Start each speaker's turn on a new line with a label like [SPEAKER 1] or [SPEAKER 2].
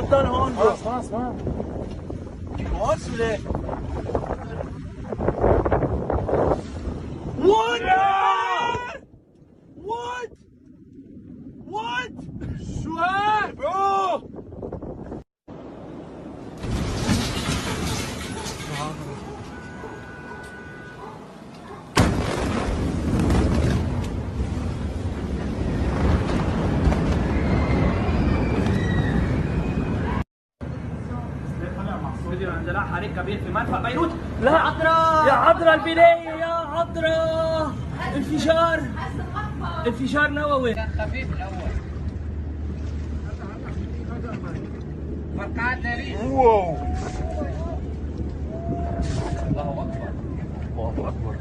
[SPEAKER 1] تضل هون bro.
[SPEAKER 2] خلص خلص ما
[SPEAKER 1] هون ولا What? What? What?
[SPEAKER 2] شو هاد؟
[SPEAKER 1] Bro!
[SPEAKER 3] فيديو اندلاع حريق كبير في مرفأ بيروت.
[SPEAKER 1] لا.
[SPEAKER 3] عطرة.
[SPEAKER 1] يا عذرا البناية، يا عذرا، انفجار، انفجار نووي.
[SPEAKER 3] كان خفيف الاول، فرقعات نارية.
[SPEAKER 2] Wow.
[SPEAKER 3] الله اكبر.
[SPEAKER 2] الله اكبر.